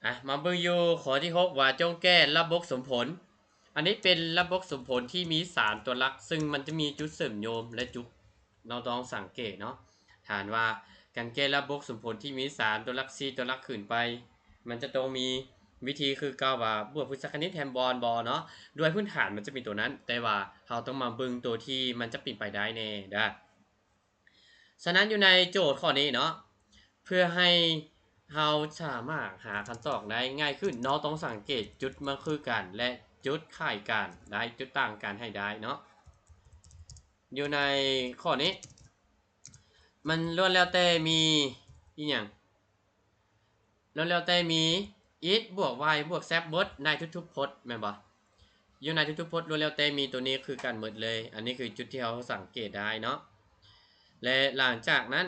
ອ່ະ ມາເບິ່ງຢູ່ຂໍ້ທີຫົກ ວ່າຈົ່ງແກ້ລະບົບສົມຜົນ. ອັນນີ້ເປັນລະບົບສົມຜົນທີ່ມີສາມຕົວຫຼັກ ຊຶ່ງມັນຈະມີຈຸດເຊື່ອມໂຍງ ແລະ ຈຸດ ນ້ອງຕ້ອງສັງເກດເນາະ ຖ້າວ່າການແກ້ລະບົບສົມຜົນທີ່ມີສາມຕົວຫຼັກ ສີ່ຕົວຫຼັກຂຶ້ນໄປ ມັນຈະຕ້ອງມີວິທີຄືເກົ່າ ວ່າບວກພຶດຊະຄະນິດແຮມບອນບໍເນາະ. ໂດຍພື້ນຖານມັນຈະເປັນຕົວນັ້ນ ແຕ່ວ່າເຮົາຕ້ອງມາເບິ່ງຕົວທີ່ມັນຈະເປັນໄປໄດ້ແດ່ເດີ້. ສະນັ້ນຢູ່ໃນໂຈດຂໍ້ນີ້ເນາະ ເພື່ອໃຫ້ເຮົາສາມາດຫາຄຳຕອບໄດ້ງ່າຍຂຶ້ນ ເຮົາຕ້ອງສັງເກດຈຸດມັນຄືກັນ ແລະ ຈຸດຄ້າຍກັນໄດ້ ຈຸດຕ່າງກັນໃຫ້ໄດ້ເນາະ. ຢູ່ໃນຂໍ້ນີ້ ມັນລ້ວນແລ້ວແຕ່ມີອີ່ຫຍັງ? ລ້ວນແລ້ວແຕ່ມີ x ບວກ y ບວກ z ເບິດໃນທຸກໆພົດ ແມ່ນບໍ່? ຢູ່ໃນທຸກໆພົດລ້ວນແລ້ວແຕ່ມີຕົວນີ້ຄືກັນເບິດເລີຍ. ອັນນີ້ຄືຈຸດທີ່ເຮົາສັງເກດໄດ້ເນາະ ແລະ ຫຼັງຈາກນັ້ນ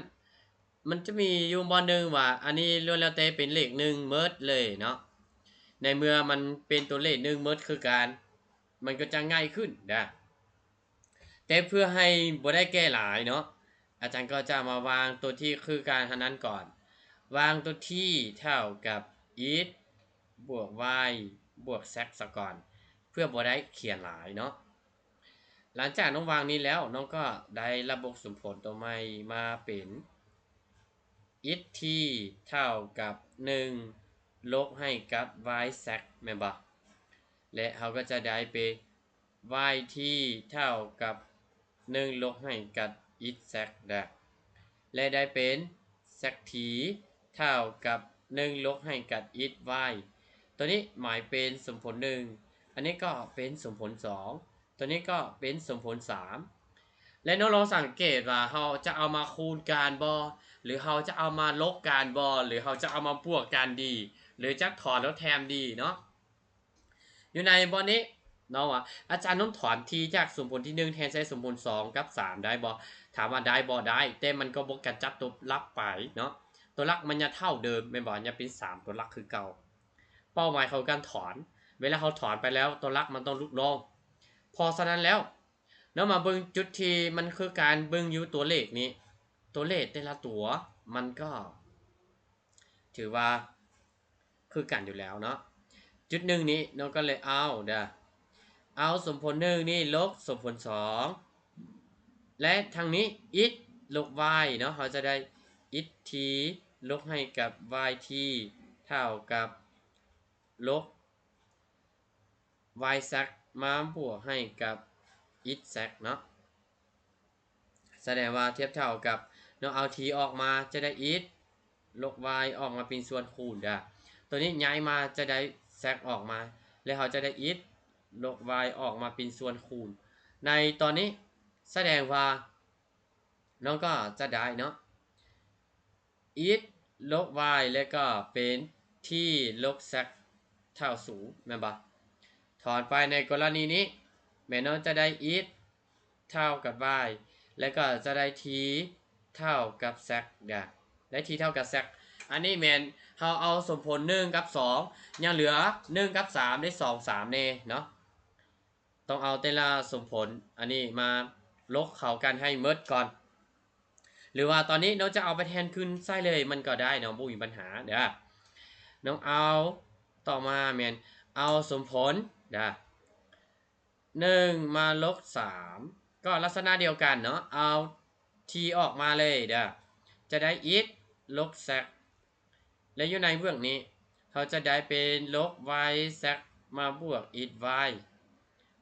ມັນຈະມີຢູ່ບ່ອນໜຶ່ງວ່າ ອັນນີ້ລ້ວນແລ້ວແຕ່ເປັນເລກໜຶ່ງເບິດເລີຍເນາະ. ໃນເມື່ອມັນເປັນຕົວເລກໜຶ່ງເບິດຄືກັນ ມັນກໍຈະງ່າຍຂຶ້ນນະ. ແຕ່ເພື່ອໃຫ້ບໍ່ໄດ້ແກ້ຫຼາຍເນາະ ອາຈານກໍຈະມາວາງຕົວທີ່ຄືກັນເທົ່ານັ້ນກ່ອນ. ວາງຕົວທີ່ເທົ່າກັບ x ບວກ y ບວກ z ຊະກ່ອນ ເພື່ອບໍ່ໄດ້ຂຽນຫຼາຍເນາະ. ຫຼັງຈາກນ້ອງວາງນີ້ແລ້ວ ນ້ອງກໍໄດ້ລະບົບສົມຜົນຕົວໃໝ່ມາເປັນ x t ເທົ່າກັບໜຶ່ງລົບໃຫ້ກັບ y z ແມ່ນບໍ່? ແລະ ເຮົາກໍຈະໄດ້ເປັນ y t ເທົ່າກັບໜຶ່ງລົບໃຫ້ກັບ x z ນະ ແລະ ໄດ້ເປັນ z t ເທົ່າກັບໜຶ່ງລົບໃຫ້ກັບ x y. ຕົວນີ້ໝາຍເປັນສົມຜົນໜຶ່ງ ອັນນີ້ກໍເປັນສົມຜົນສອງ ຕົວນີ້ກໍເປັນສົມຜົນສາມ. ແລະ ນ້ອງລອງສັງເກດວ່າເຮົາຈະເອົາມາຄູນກັນບໍ ຫຼື ເຮົາຈະເອົາມາລົບກັນບໍ ຫຼື ເຮົາຈະເອົາມາບວກກັນດີ ຫຼື ຈະຖອນແລ້ວແທນດີເນາະ. ຢູ່ໃນບ່ອນນີ້ເນາະ ວ່າອາຈານນ້ອງຖອນ t ຈາກສົມຜົນທີໜຶ່ງແທນໃສ່ສົມຜົນສອງກັບສາມໄດ້ບໍ່? ຖາມວ່າໄດ້ບໍ່? ໄດ້ ແຕ່ມັນກໍບໍ່ກະຈັດຕົວຫຼັກໄປເນາະ ຕົວຫຼັກມັນຍັງເທົ່າເດີມແມ່ນບໍ່? ຍັງເປັນສາມຕົວຫຼັກຄືເກົ່າ. ເປົ້າໝາຍຂອງການຖອນ ເວລາເຮົາຖອນໄປແລ້ວ ຕົວຫຼັກມັນຕ້ອງຫຼຸດລົງ. ເພາະສະນັ້ນແລ້ວ ເຮົາມາເບິ່ງຈຸດທີ່ມັນຄືການເບິ່ງຢູ່ຕົວເລກນີ້ ຕົວເລກແຕ່ລະຕົວມັນກໍຖືວ່າຄືກັນຢູ່ແລ້ວເນາະ. ຈຸດໜຶ່ງນີ້ເຮົາກໍເລີຍເອົາເດີ້ ເອົາສົມຜົນໜຶ່ງນີ້ລົບສົມຜົນສອງ ແລະ ທາງນີ້ x ລົບ y ເນາະ ເຮົາຈະໄດ້ x t ລົບໃຫ້ກັບ y t ເທົ່າກັບລົບ y z ມາບວກໃຫ້ກັບ x z ເນາະ. ສະແດງວ່າທຽບເທົ່າກັບ ນ້ອງເອົາ t ອອກມາຈະໄດ້ x ລົບ y ອອກມາເປັນສ່ວນຄູນເດີ້ ຕົວນີ້ຍ້າຍມາຈະໄດ້ z ອອກມາ ແລະ ເຮົາຈະໄດ້ x ລົບ y ອອກມາເປັນສ່ວນຄູນ. ໃນຕອນນີ້ສະແດງວ່າ ນ້ອງກໍຈະໄດ້ເນາະ x ລົບ y ແລ້ວກໍເປັນ t ລົບ z ເທົ່າສູນ ແມ່ນບໍ່? ຖອນໄປໃນກໍລະນີນີ້ ແມ່ນເຮົາຈະໄດ້ x ເທົ່າກັບ y ແລ້ວກໍຈະໄດ້ t ເທົ່າກັບ z ເດີ້ ໄດ້ t ເທົ່າກັບ z. ອັນນີ້ແມ່ນເຮົາເອົາສົມຜົນໜຶ່ງກັບສອງ ຍັງເຫຼືອໜຶ່ງກັບສາມ ໄດ້ສອງ ສາມແນ່ເນາະ. ຕ້ອງເອົາແຕ່ລະສົມຜົນອັນນີ້ມາລົບເຂົ້າກັນໃຫ້ໝົດກ່ອນ ຫຼືວ່າຕອນນີ້ນ້ອງຈະເອົາໄປແທນຄືນໃສ່ເລີຍມັນກໍໄດ້ເນາະ ບໍ່ມີບັນຫາເດີ້. ນ້ອງເອົາ ຕໍ່ມາແມ່ນເອົາສົມຜົນເດີ້ ໜຶ່ງມາລົບສາມ ກໍລັກສະນະດຽວກັນເນາະ ເອົາ t ອອກມາເລີຍເດີ້ ຈະໄດ້ x ລົບ z ແລະ ຢູ່ໃນເບື້ອງນີ້ ເຮົາຈະໄດ້ເປັນລົບ y z ມາບວກ x y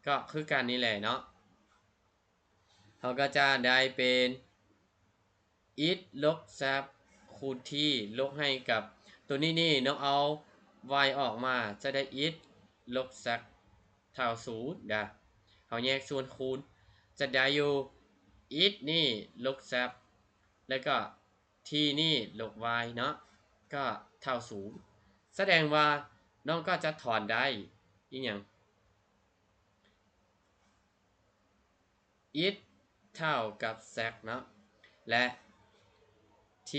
ກໍຄືກັນນີ້ແຫຼະເນາະ. ເຮົາກໍຈະໄດ້ເປັນ x ລົບ z ຄູນ t ລົບໃຫ້ກັບຕົວນີ້ນີ້ ນ້ອງເອົາ y ອອກມາ ຈະໄດ້ x ລົບ z ເທົ່າສູນເດີ້. ເຮົາແຍກສ່ວນຄູນ ຈະໄດ້ຢູ່ x ນີ້ລົບ z ແລ້ວກໍ t ນີ້ລົບ y ເນາະ ກໍເທົ່າສູນ. ສະແດງວ່ານ້ອງກໍຈະຖອນໄດ້ອີ່ຫຍັງ? x ເທົ່າກັບ z ເນາະ ແລະ t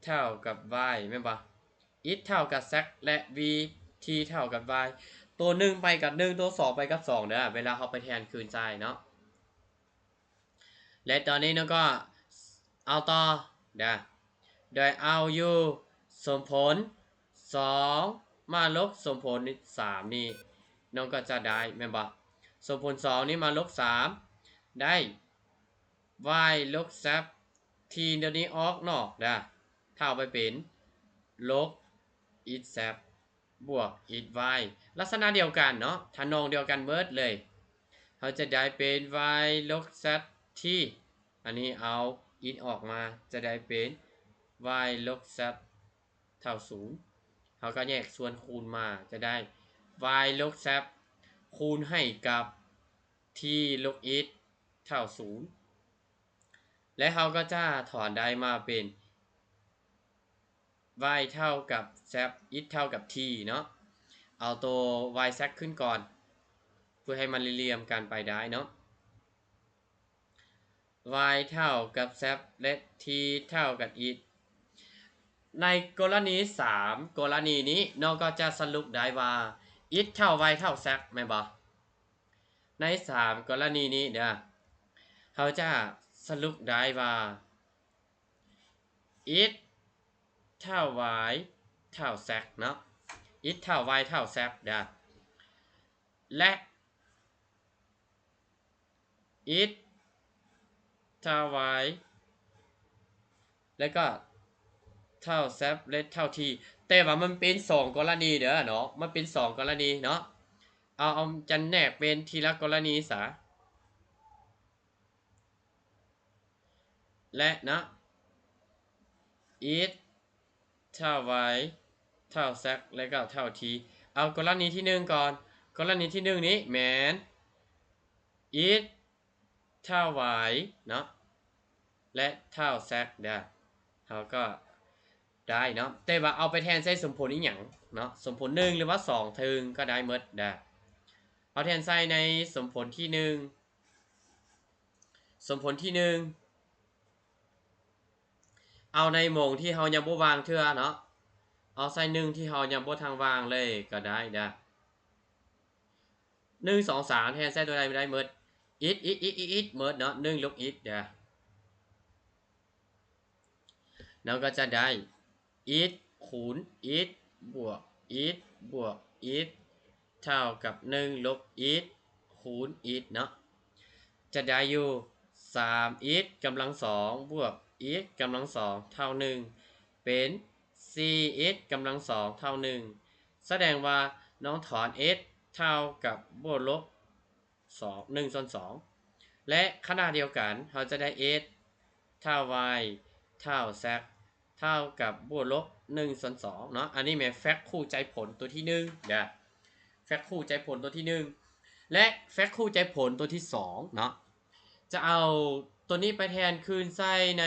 ເທົ່າກັບ y ແມ່ນບໍ່? x ເທົ່າກັບ z ແລະ v t ເທົ່າກັບ y ໂຕໜຶ່ງໄປກັບໜຶ່ງ ໂຕສອງໄປກັບສອງເດີ້ ເວລາເຮົາໄປແທນຄືນໃສ່ເນາະ. ແລະ ຕອນນີ້ນ້ອງກໍເອົາຕໍ່ເດີ້ ໂດຍເອົາຢູ່ສົມຜົນສອງ ມາລົບສົມຜົນສາມນີ້ ນ້ອງກໍຈະໄດ້ແມ່ນບໍ່? ສົມຜົນສອງນີ້ມາລົບສາມ ໄດ້ y ລົບ z t ຕົວນີ້ອອກນອກເດີ ເທົ່າໄປເປັນລົບ x z ບວກ x y ລັກສະນະດຽວກັນເນາະ ທຳນອງດຽວກັນເບິດເລີຍ. ເຮົາຈະໄດ້ເປັນ y ລົບ z t ອັນນີ້ເອົາ x ອອກມາ ຈະໄດ້ເປັນ y ລົບ z ເທົ່າສູນ ເຮົາກໍແຍກສ່ວນຄູນມາ ຈະໄດ້ y ລົບ z ຄູນໃຫ້ກັບ t ລົບ x ເທົ່າສູນ ແລະ ເຮົາກໍຈະຖອນໄດ້ມາເປັນ y ເທົ່າກັບ z x ເທົ່າກັບ t ເນາະ ເອົາໂຕ y z ຂຶ້ນກ່ອນ ເພື່ອໃຫ້ມັນລຽມກັນໄປໄດ້ເນາະ y ເທົ່າກັບ z ແລະ t ເທົ່າກັບ x. ໃນກໍລະນີສາມກໍລະນີນີ້ ນ້ອງກໍຈະສະຫຼຸບໄດ້ວ່າ x ເທົ່າ y ເທົ່າ z ແມ່ນບໍ່? ໃນສາມກໍລະນີນີ້ເດີ ເຮົາຈະສະຫຼຸບໄດ້ວ່າ x ເທົ່າ y ເທົ່າ z ເນາະ x ເທົ່າ y ເທົ່າ z ເດີ ແລະ x ເທົ່າ y ແລ້ວກໍເທົ່າ z ແລະ ເທົ່າ t ແຕ່ວ່າມັນເປັນສອງກໍລະນີເດີເນາະ ມັນເປັນສອງກໍລະນີເນາະ ເອົາ ເອົາຈະແນກເປັນທີລະກໍລະນີສາ ແລະ ເນາະ x ເທົ່າ y ເທົ່າ z ແລ້ວກໍເທົ່າ t. ເອົາກໍລະນີທີໜຶ່ງກ່ອນ ກໍລະນີທີໜຶ່ງນີ້ແມ່ນ x ເທົ່າ y ເນາະ ແລະ ເທົ່າ z ເດີ ເຮົາກໍໄດ້ເນາະ ແຕ່ວ່າເອົາໄປແທນໃສ່ສົມຜົນອີ່ຫຍັງເນາະ ສົມຜົນໜຶ່ງ ຫຼືວ່າສອງ ເທິງກໍໄດ້ໝົດເດີ ເອົາແທນໃສ່ໃນສົມຜົນທີໜຶ່ງ ສົມຜົນທີໜຶ່ງ ເອົາໃນໝົງທີ່ເຮົາຍັງບໍ່ວາງເທື່ອເນາະ ເອົາໃສ່ໜຶ່ງທີ່ເຮົາຍັງບໍ່ທັນວາງເລີຍກໍໄດ້ເດີ ໜຶ່ງ ສອງ ສາມ ແທນໃສ່ຕົວໃດໄດ້ໝົດ x x x x x ໝົດເນາະ ໜຶ່ງລົບ x ເດີ ເຮົາກໍຈະໄດ້ x ຄູນ x ບວກ x ບວກ x ເທົ່າກັບໜຶ່ງລົບ x ຄູນ x ເນາະ ຈະໄດ້ຢູ່ ສາມ x ກຳລັງສອງ ບວກ x ກຳລັງສອງ ເທົ່າໜຶ່ງ ເປັນ ສີ່ x ກຳລັງສອງ ເທົ່າໜຶ່ງ ສະແດງວ່ານ້ອງຖອນ x ເທົ່າກັບບວກລົບ ສອງ ໜຶ່ງສ່ວນສອງ ແລະ ຂະນະດຽວກັນ ເຮົາຈະໄດ້ x ເທົ່າ y ເທົ່າ z ເທົ່າກັບບວກລົບ ໜຶ່ງສ່ວນສອງ ເນາະ ອັນນີ້ແມ່ນແຟກຄູ່ໃຈຜົນຕົວທີໜຶ່ງເດີ ແຟກຄູ່ໃຈຜົນຕົວທີໜຶ່ງ ແລະ ແຟກຄູ່ໃຈຜົນຕົວທີສອງເນາະ ຈະເອົາຕົວນີ້ໄປແທນຄືນໃສ່ໃນ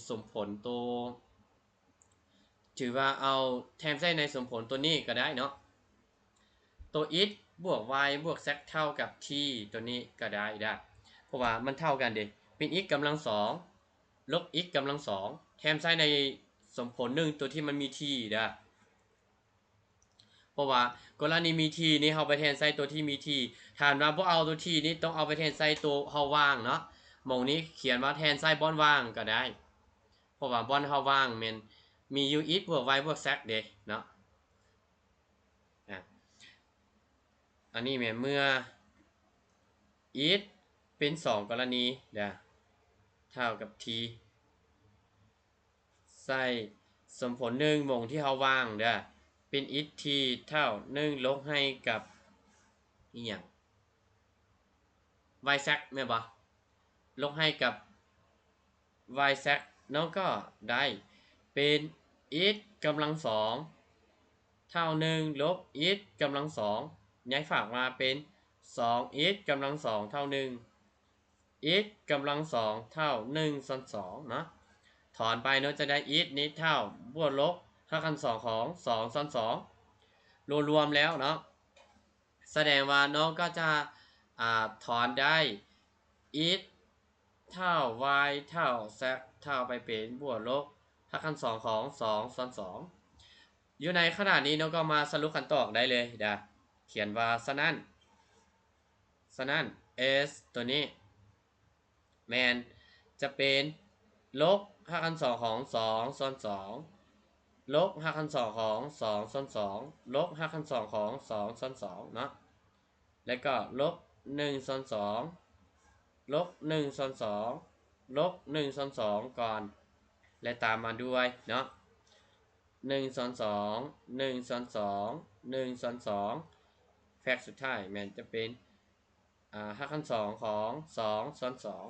ສົມຜົນໂຕ ຖືວ່າເອົາແທນໃສ່ໃນສົມຜົນຕົວນີ້ກໍໄດ້ເນາະ ໂຕ x ບວກ y ບວກ z ເທົ່າກັບ t ຕົວນີ້ກໍໄດ້ເດີ ເພາະວ່າມັນເທົ່າກັນເດ ເປັນ x ກຳລັງສອງ ລົບ x ກຳລັງສອງ ແທນໃສ່ໃນສົມຜົນໜຶ່ງຕົວທີ່ມັນມີ t ເດີ ເພາະວ່າກໍລະນີມີ t ນີ້ ເຮົາໄປແທນໃສ່ຕົວທີ່ມີ t ຖ້າວ່າບໍ່ເອົາຕົວ t ນີ້ ຕ້ອງເອົາໄປແທນໃສ່ຕົວເຮົາວ່າງເນາະ ໝ່ອງນີ້ຂຽນວ່າແທນໃສ່ບ່ອນວ່າງກໍໄດ້ ເພາະວ່າບ່ອນເຮົາວ່າງແມ່ນມີຢູ່ x ບວກ y ບວກ z ເດເນາະ ອາ ອັນນີ້ແມ່ນເມື່ອ x ເປັນສອງກໍລະນີເດີ ເທົ່າກັບ t ໃສ່ສົມຜົນໜຶ່ງ ໝ່ອງທີ່ເຮົາວ່າງເດີ ເປັນ x t ເທົ່າໜຶ່ງ ລົບໃຫ້ກັບ ອີ່ຫຍັງ y z ແມ່ນບໍ່? ລົບໃຫ້ກັບ y z ເນາະ ກໍໄດ້ເປັນ x ກຳລັງສອງ ເທົ່າໜຶ່ງ ລົບ x ກຳລັງສອງ ຍ້າຍຝາກມາເປັນ ສອງ x ກຳລັງສອງ ເທົ່າໜຶ່ງ x ກຳລັງສອງ ເທົ່າໜຶ່ງສ່ວນສອງເນາະ ຖອນໄປເນາະ ຈະໄດ້ x ນີ້ເທົ່າບວກລົບຮາກຂັ້ນສອງຂອງສອງສ່ວນສອງ ລວມໆແລ້ວເນາະ ສະແດງວ່ານ້ອງກໍຈະ ອາ ຖອນໄດ້ x ເທົ່າ y ເທົ່າ z ເທົ່າໄປເປັນບວກລົບຮາກຂັ້ນສອງຂອງສອງສ່ວນສອງ ຢູ່ໃນຂະນະນີ້ນ້ອງກໍມາສະຫຼຸບຄຳຕອບໄດ້ເລີຍເດີ ຂຽນວ່າ ສະນັ້ນ ສະນັ້ນ s ຕົວນີ້ ແມ່ນຈະເປັນລົບຮາກຂັ້ນສອງຂອງສອງສ່ວນສອງ ລົບຮາກຂັ້ນສອງຂອງສອງສ່ວນສອງ ລົບຮາກຂັ້ນສອງຂອງສອງສ່ວນສອງເນາະ ແລ້ວກໍລົບໜຶ່ງສ່ວນສອງ ລົບໜຶ່ງສ່ວນສອງ ລົບໜຶ່ງສ່ວນສອງກ່ອນ ແລະຕາມມາດ້ວຍເນາະ ໜຶ່ງສ່ວນສອງ ໜຶ່ງສ່ວນສອງ ໜຶ່ງສ່ວນສອງ ແຟກສຸດທ້າຍແມ່ນຈະເປັນ ອາ ຮາກຂັ້ນສອງຂອງສອງສ່ວນສອງ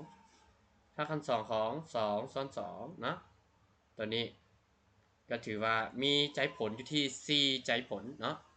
ຮາກຂັ້ນສອງຂອງສອງສ່ວນສອງເນາະ ຕົວນີ້ກໍຖືວ່າມີໃຈຜົນຢູ່ທີ່ສີ່ໃຈຜົນເນາະ